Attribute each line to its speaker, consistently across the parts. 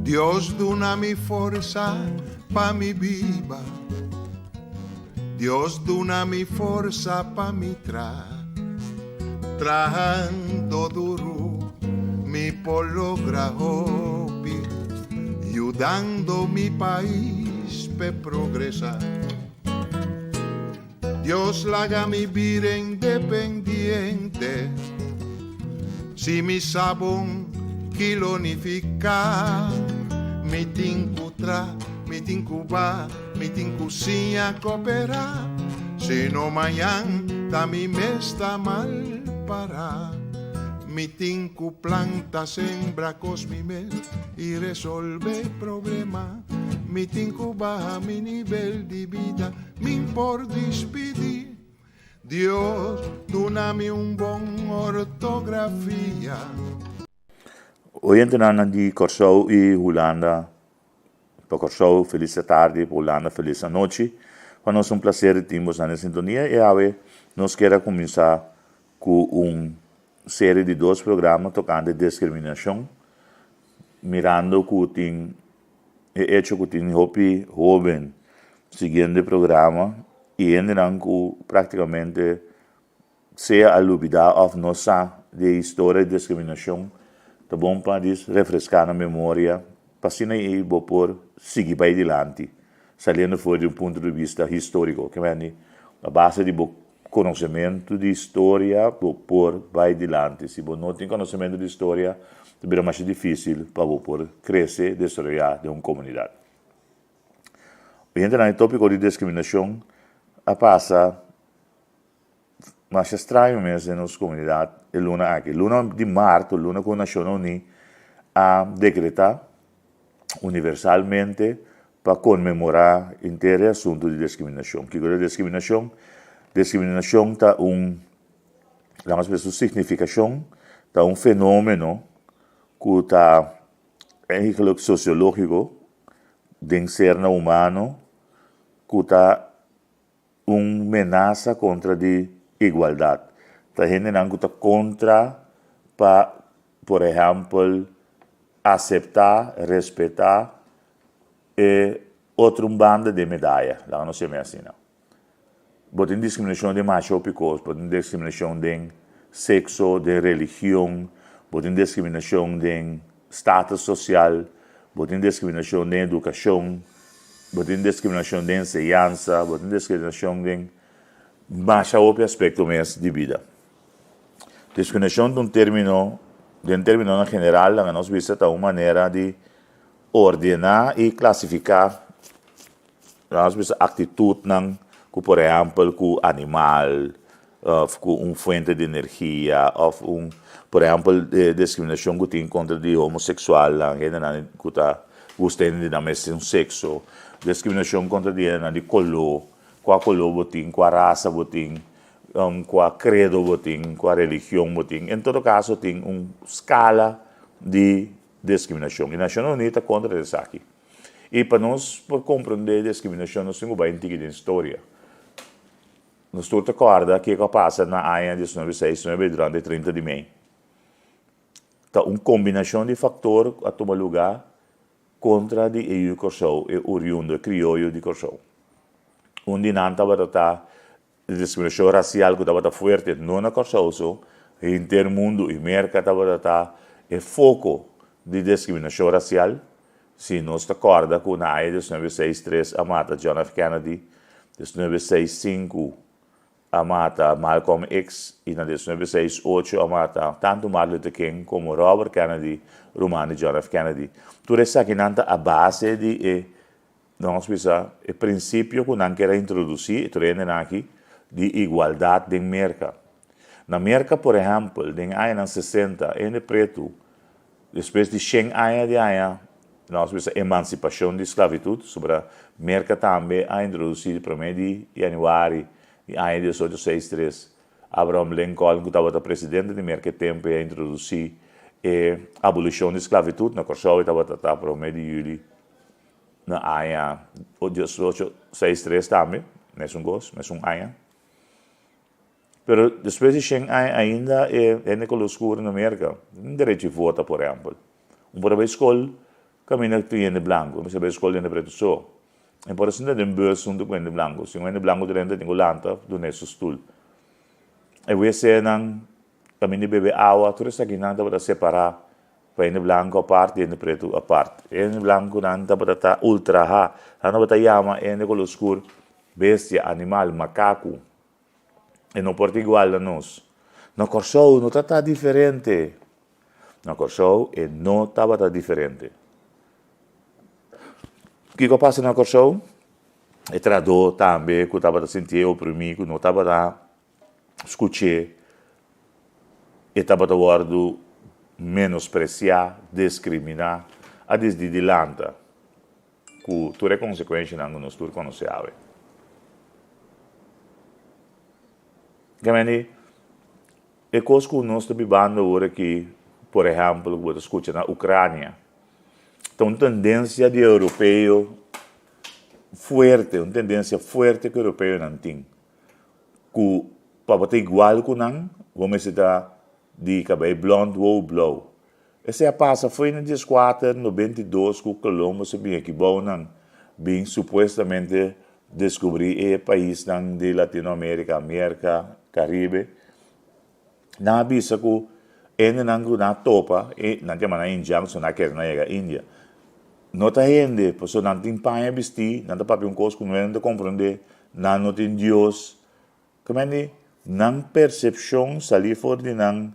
Speaker 1: Dios duna mi forsa pa mi biba. Dios duna mi forsa pa mi traha. Trahando duru mi por logra hopi, yudando mi pais p'e progresá. Dios laga mi bira independiente, si mi sa bon ki lo nifiká. Mi tin ku tra, mi tin ku ba, mi tin ku siña koperá, sino mañan ta mi mes ta mal pará. Mi tin ku planta, sembra kos mi mes i resolvé problema. Mi tin ku baha mi nivel di bida, min por dispidí. Dios duna mi un bon ortografia.
Speaker 2: Oyentenan di Kòrsou i Hulanda, pa Kòrsou felis atardi, pa Hulanda felis anochi. Pa nos un plaser di tin bosnan den sintonia i awe nos kier a kuminsá ku un serie di dos programa tokante diskriminashon, mirando ku tin e echo ku tin hopi hoben siguiendo e programa i hendenan ku praktikamente sea a lubida òf no sa di e historia di diskriminashon, ta bon pa dis refreská nan memoria pa asina ei bo por sigui bai dilanti saliendo for di un punto di bista históriko. Ke mende a base di bo konosementu di historia bo por bai dilanti. Si bo no tin konosementu di historia ta bira masha difísil pa bo por krese, desaroyá den un komunidat. Oyentenan e tópiko di diskriminashon a pasa masha straño mes den nos komunidat e luna aki. Luna di marto, luna ku Nashonnan Uní a dekretá universalmente pa konmemorá henter e asuntu di diskriminashon. Kiko ta diskriminashon? Diskriminashon ta un, laga nos bisa su signifikashon, ta un fenómeno ku ta eigenlijk sosiológiko den sernan humano ku ta un menasa kontra di igualdat. Ta hendenan ku ta kontra pa, por ehèmpel, aseptá, respetá e otro un banda di e medaya, laga nos yam'é asina. Bo tin diskriminashon den masha hopi kos, bo tin diskriminashon den sekso, den religion, bo tin diskriminashon den status sosial, bo tin diskriminashon den edukashon, bo tin diskriminashon den enseñansa, bo tin diskriminashon den masha hopi aspekto mes di bida. Diskriminashon ta un término, den términonan general laga nos bisa ta un manera di ordená i klasifiká laga nos bisa aktitutnan ku por ehèmpel ku animal òf ku un fuente di energia òf un por ehèmpel diskriminashon ku tin kontra di homoseksualnan, hendenan ku ta gusta hende di nan mes sekso, diskriminashon kontra di hendenan di koló, kua koló bo tin, kua rasa bo tin, kua kredo bo tin, kua religion bo tin. En todo kaso tin un skala di diskriminashon i Nashonnan Uní ta kontra di esaki. I pa nos por komprondé diskriminashon nos tin ku bai un tiki den storia. Nos tur ta kòrda kiko a pasa na aña diesnuebe seis nuebe durante 30 di mei. Ta un kombinashon di faktor ku a tuma lugá kontra di e yu Kòrsou, e oriundo, e krioyo di Kòrsou. Un di nan tabata ta E diskriminashon rasial ku tabata fuerte no na Kòrsou so, henter mundu i Merka tabata ta e foko di diskriminashon rasial. Si nos ta kòrda ku na aña 1963 a mata John F. Kennedy, 1965 a mata Malcolm X i na 1968 a mata tantu Martin Luther King komo Robert Kennedy, ruman di John F. Kennedy. Tur esakinan ta a base di e Nos bisa e prinsipio ku nan kier a introdusí e tur hendenan aki di igualdat den Merka. Na Merka por ehèmpel den añanan sesenta hende pretu despues di shen aña di aña nos bisa emansipashon di sklavitut sobra Merka tambe a introdusí di promé di yanüari di aña diesocho seis tres Abraham Lincoln ku tabata presidente di Merka e tempu ei a introdusí e abolishon di sklavitut na Kòrsou e tabata ta promé di yüli Na aña 18 63 tambe, mesun kos, mesun aña. Pero despues di shen aña ainda e hende kolor skur na Merka tin derecho di vota, por ehèmpel. Un por a bai skol Kaminda ku tin hende blanku, mester bai skol hende pretu so. E por a sinta den bus huntu ku hende blanku. Si un hende blanku drenta tin ku lanta dun'é su stul. E wc-nan, kaminda di bebe awa, tur esakinan tabata separá pa hende blanku apart i hende pretu apart. E hende blankunan tabata ta ultrahá. Nan tabata yama e hende koló skur bestia, animal, makaku. E no por ta igual na nos. Na Kòrsou no ta ta diferente. Na Kòrsou e no tabata diferente. Kiko a pasa na Kòrsou? E trahadó tambe ku tabata sintié oprimí, ku no tabata skuch'é, e tabata wòrdu menospresiá, diskriminá, a disdi di lanta ku tur e konsekuenshanan ku nos tur konosé awe. Kemeni, e kos ku nos ta bibando awor aki, por ehèmpel ku bo ta skucha na Ukrania, ta un tendensia di europeo fuerte, un tendensia fuerte ku europeonan tin, ku pa bo ta igual ku nan, bo mester ta di kabei blònd wou blou. Esei a pasa fo'i na dieskuater 92 ku Columbus a bin aki bou nan bin supuestamente deskubrí e paisnan di Latinoamerika, Merka, Karibe. Nan a bisa ku hendenan ku nan a topa, e nan ta yama nan indian pasobra nan a kere nan yega India, no ta hende pasobra nan tin paña bistí, nan ta papia un kos ku no ta komprondé, nan no tin Dios. Kimen di nan persepshon salí for di nan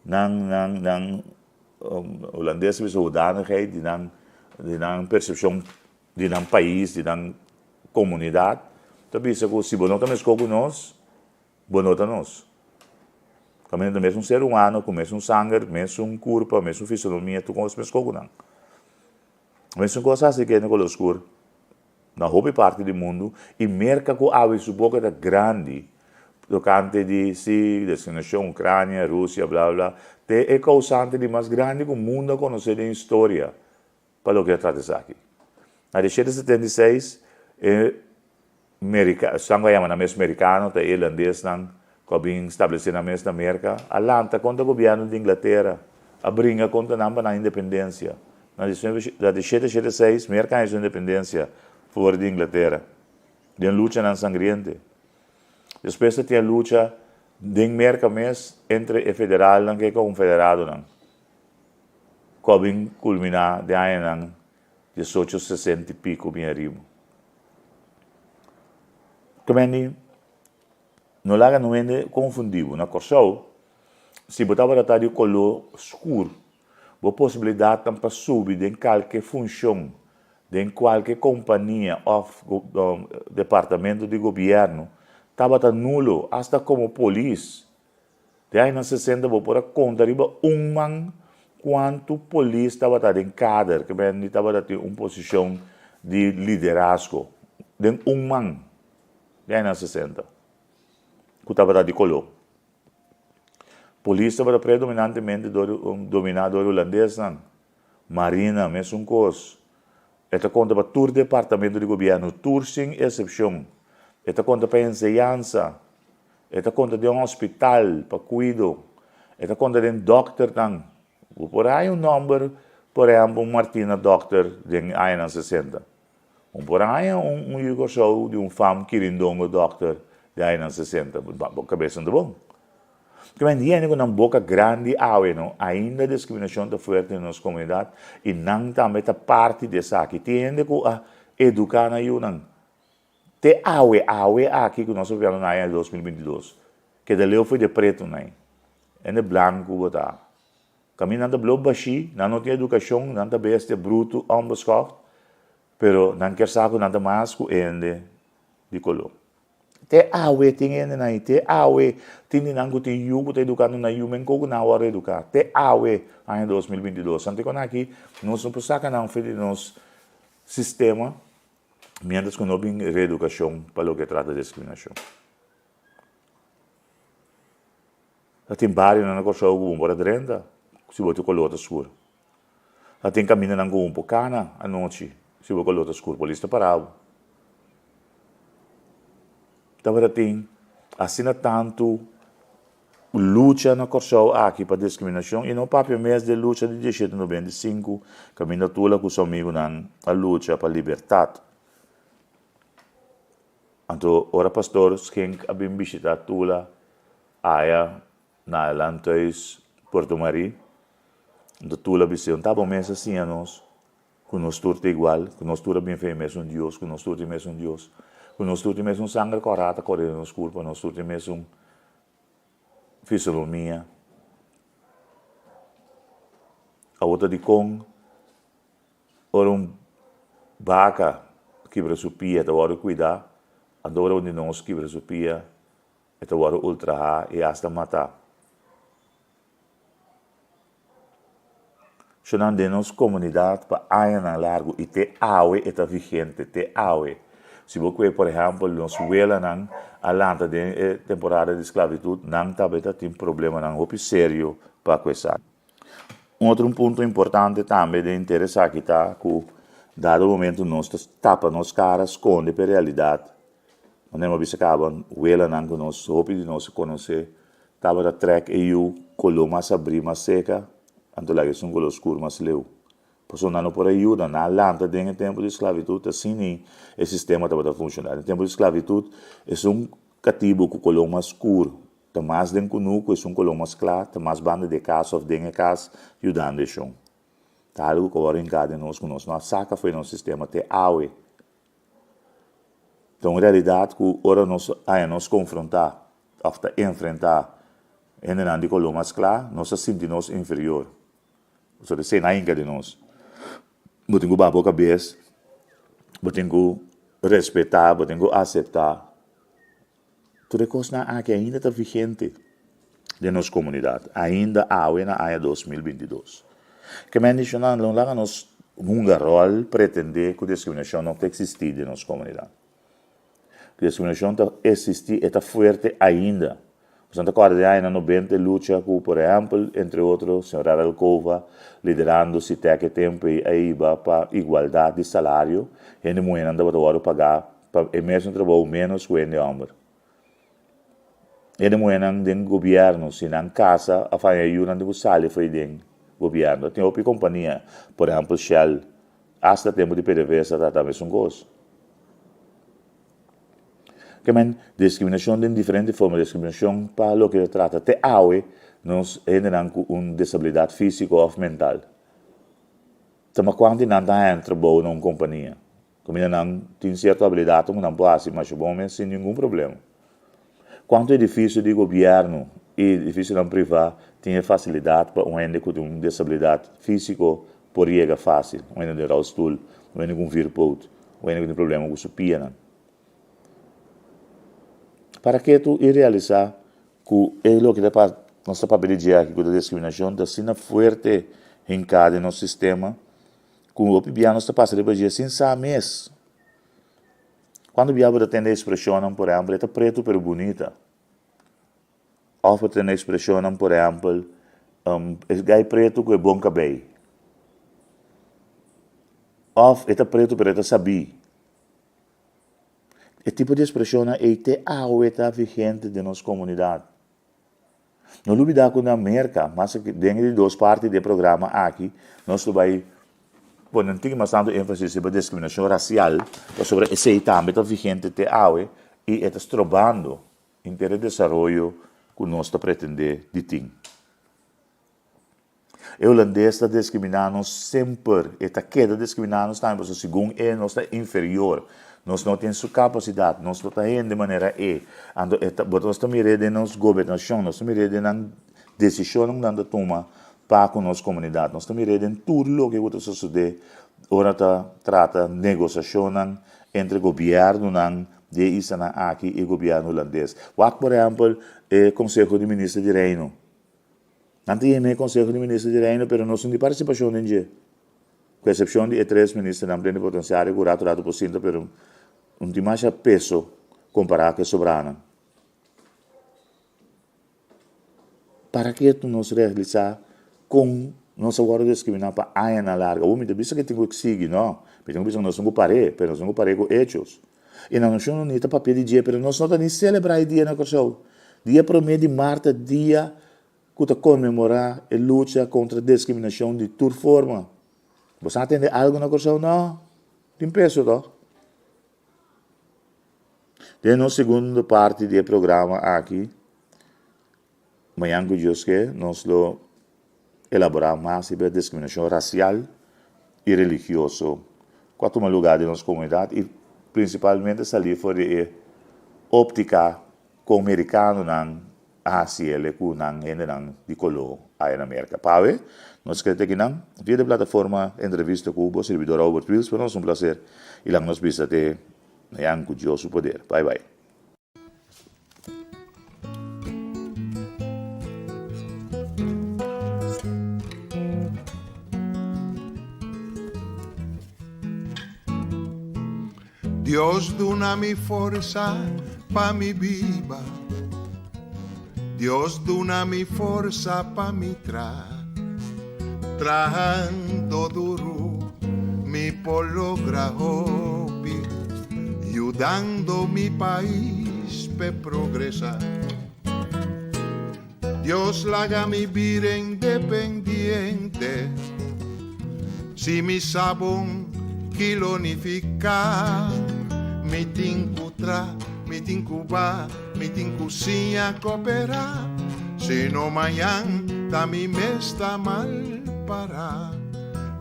Speaker 2: nan nan nan Hulandes ta bisa hoedanigheid di nan di nan persepshon di nan pais di nan komunidat ta bisa ku si bo no ta meskó ku nos bo no ta nos. Kaminda ta mesun ser humano ku mesun sanger mesun kurpa mesun fisonomia tur kos meskó ku nan. Mesun kos hasi kende ku lo skur. Na hopi parti di mundu i Merka ku awe su boka ta grandi tokante di si destinashon Ukrania, Rusia bla bla te e kousante di mas grandi ku mundu a konosé den historia pa loke ta trata esaki. Na di shete 76 e Merika, esnan ku a yama nan mes merikano ta e irlandesnan ku a bin stablesé nan mes na Merka a lanta kontra gobièrnu di Inglatera a bringa kontra nan pa nan independensia. Na di shete shete seis, Merka haña su independensia for di Inglatera den luchanan sangriente. Despues ta tin e lucha den Merka mes entre e federalnan ku e konfederadonan, ku a bin kulminá den añanan diesocho sesenta i piko bin ariba. Kemendi no laga no hende konfundí bo. Na Kòrsou, si bo tabata ta di koló skur, Bo posibilidatnan pa subi den kalke funshon den kualke kompania òf departamento di gobièrnu tabata nulo, asta komo polis. Den añanan sesenta bo por a konta riba un man kuantu polis tabata den kader, ke men di tabata tin un posishon di liderazgo, den un man den añanan sesenta ku tabata di koló. Polis tabata predominantemente dominá dor hulandesnan. Marina, mesun kos. E ta konta pa tur departamento di gobièrnu, tur sin esepshon. E ta konta pa enseñansa. E ta konta den hospital pa kuido. E ta konta den dòkternan. Bo por haña un nòmber, por ehèmpel, un Martina dòkter den añanan sesenta. Un por haña un yu Kòrsou di un fam kirindongo dòkter di añanan sesenta, bo kabes no ta bon. Ke men hende ku nan boka grandi awe no, ainda diskriminashon ta fuerte den nos komunidat i nan tambe ta parti di esaki. Tin hende ku a eduká nan yunan te awe, awe aki ku nos ta viviendo na aña 2022, keda leu for di e pretunan, hende blanku bo ta. Kaminda nan ta blo bashí, nan no tin edukashon, nan ta bestia brutu, onbeschoft, pero nan kier sa ku nan ta mas ku hende di koló. Te awe tin hendenan ei, te awe tin di nan ku tin yu ku ta edukando nan yu men koku nan a wòrdu eduká, te awe aña 2022. Anto kon aki nos no por saka nan for di nos sistema miéntras ku no bin reedukashon pa loke trata diskriminashon. Ta tin barionan na Kòrsou ku bo por a drenta si bo tin koló ta skur. Ta tin kamindanan ku bo por kana anochi si bo koló ta skur. Polis ta para bo. Tabata tin asina tantu lucha na Kòrsou aki pa diskriminashon i no papia mes di e lucha di diesshete 95 kaminda Tula ku su amigunan a lucha pa libertat. Anto ora pastor Schenk a bin bishita Tula aya na e landhuis Puerto Marie, anto Tula a bis'é, Un ta bo mes a siña nos ku nos tur ta igual, ku nos tur a bin fe e mesun Dios, ku nos tur tin mesun Dios, ku nos tur tin mesun sanger kòrá ta kore den nos kurpa, nos tur tin mesun fisonomia. Awor ta dikon ora un baka kibra su pia ta wòrdu kuidá, anto ora un di nos kibra su pia e ta wòrdu ultrahá i asta matá. Shonnan den nos komunidat pa añanan largu i te awe e ta vigente, te awe. Si bo kue por ehèmpel nos welanan a lanta den e temporada di sklabitut, nan tabata tin problemanan hopi serio pa ku esaki. Un otro punto importante tambe den henter esaki ta ku dado momento nos ta tapa nos kara, skonde pa e realidat. Manera mi a bisa kaba, welanan ku nos, hopi di nos a konosé tabata trèk e yu koló mas abrí, mas seka, anto laga esun koló skur mas leu. Pasobra nan no por a yuda, nan a lanta den e tempu di sklavitut, asina e sistema tabata funshoná. Den tempu di sklavitut, esun katibu ku koló mas skur ta mas den kunuku, esun koló mas kla ta mas banda di e kas òf den e kas yudando e shon. Ta algu ku awor hinká den nos ku nos no a saka for di nos sistema te awe. Ta un realidat ku ora nos haña nos konfrontá òf ta enfrentá hendenan di koló mas kla, nos ta sinti nos inferior. Pasobra esei no a hinka den nos. Bo tin ku baha bo kabes, bo tin ku respetá, bo tin ku aseptá. Tur e kosnan aki ainda ta vigente den nos komunidat, ainda awe na aña 2022. Ke men di shonnan lo laga nos hunga ròl pretendé ku diskriminashon no ta eksistí den nos komunidat. Diskriminashon ta eksistí, e ta fuerte ainda. Boso ta kòrda den añanan nobenta e lucha ku, por ehèmpel, entre otro, señor Alcova liderando SITEC e tempu ei a hiba pa igualdat di salario, hende muhénan tabata wòrdu pagá pa e mesun trabou ménos ku hende hòmber. Hende muhénan den gobièrnu, si nan kasa òf haña yu nan tin ku sali fo'i den gobièrnu. Tin hopi kompania, por ehèmpel Shell, asta tempu di PDVSA ta ta mesun kos. Ke men diskriminashon den diferente forma, diskriminashon pa loke ta trata te awe nos hendenan ku un desabilidat físiko òf mental. Ta makuanti nan ta haña trabou na un kompania. Kaminda nan tin sierto abilidatnan ku nan por hasi masha bon mes sin ningun problema. Kuantu edifisio di gobièrnu i edifisionan privá tin e fasilidat pa un hende ku tin un desabilidat físiko por yega fásil, un hende den rolstul, un hende ku un vierpoot, un hende ku tin problema ku su pianan? Para ke tu i realisá ku e loke ta pa nos ta papia di dje aki ku ta diskriminashon ta asina fuerte hinká den nos sistema ku hopi bia nos ta pasa riba dje sin sa mes. Kuantu bia bo ta tende ekspreshonnan, por ehèmpel, e ta pretu pero bunita. Òf bo ta tende ekspreshonnan, por ehèmpel, e gai pretu ku e bon kabei. Òf e ta pretu pero e ta sabí. E tipo di ekspreshonnan ei te awe ta vigente den nos komunidat. No lubida ku na Merka, mas den e di dos parti di e programa aki, nos lo bai pone un tiki mas tantu énfasis riba diskriminashon rasial, pasobra esei tambe ta vigente te awe i e ta strobando henter e desaroyo ku nos ta pretendé di tin. E hulandes ta diskriminá nos semper, e ta keda diskriminá nos tambe pasobra segun e nos ta inferior, nos no tin su kapasidat, nos no ta hende manera e. Anto e ta, nos ta mir'é den nos gobernashon, nos ta mir'é den nan desishonnan ku nan ta tuma pa ku nos komunidat, nos ta mir'é den tur loke ku ta sosodé ora ta trata negosiashonnan entre gobièrnunan di e islanan aki i gobièrnu hulandes. Wak por ehèmpel e Konseho di Minister di Reino. Nan ta yema e Conseho di Minister di Reino pero no sin di participacion den dje. Cu excepcion di e tres ministernan plenipotenciario cu rato rato por sinta pero no tin masha peso compara cu e sobranan. Para ke nos realisa con nos a wordo discrimina pa añanan largo? Awor mi ta bisa ke tin cu sigui, no. Mi tin cu bisa cu nos tin cu par'é, pero nos tin cu par'é cu hechos. I na Nashon Uní ta papia di dje, pero nos no ta ni selebrá e dia na Kòrsou. Dia promé di mart ta dia ku ta konmemorá e lucha kontra diskriminashon di tur forma. Bo sa tende algu na Kòrsou? No. Tin peso tòg. Den nos segundo parti di e programa aki, mañan ku Dios ke, nos lo elaborá mas riba e diskriminashon rasial i religioso ku a tuma lugá den nos komunidat i prinsipalmente salí for di e óptika kon merikanonan a hasi el ku nan hendenan di koló aya na Merka. Pawe, nos kere ta kinan via di plataforma Entrevista ku bo sirbidor Robert Wiels, pa nos un plaser i laga nos bisa te mañan ku Dios su poder. Bai bai.
Speaker 1: Dios duna mi forsa pa mi biba Dios duna mi forsa pa mi tra Trahando duru mi por logra hopi Yudando mi pais p'e progresa Dios laga mi bira independiente Si mi sa bon ki lo nifiká Mi tin ku tra, mi tin ku ba, mi tin ku siña koperá Si no mañan ta mi mes ta mal pará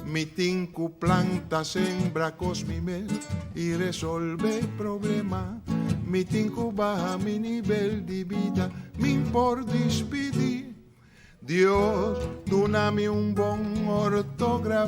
Speaker 1: Mi tin ku planta, sembra kos mi mes i resolve problema Mi tin ku baha mi nivel di bida Min por dispidí. Dios duna mi un bon ortografia.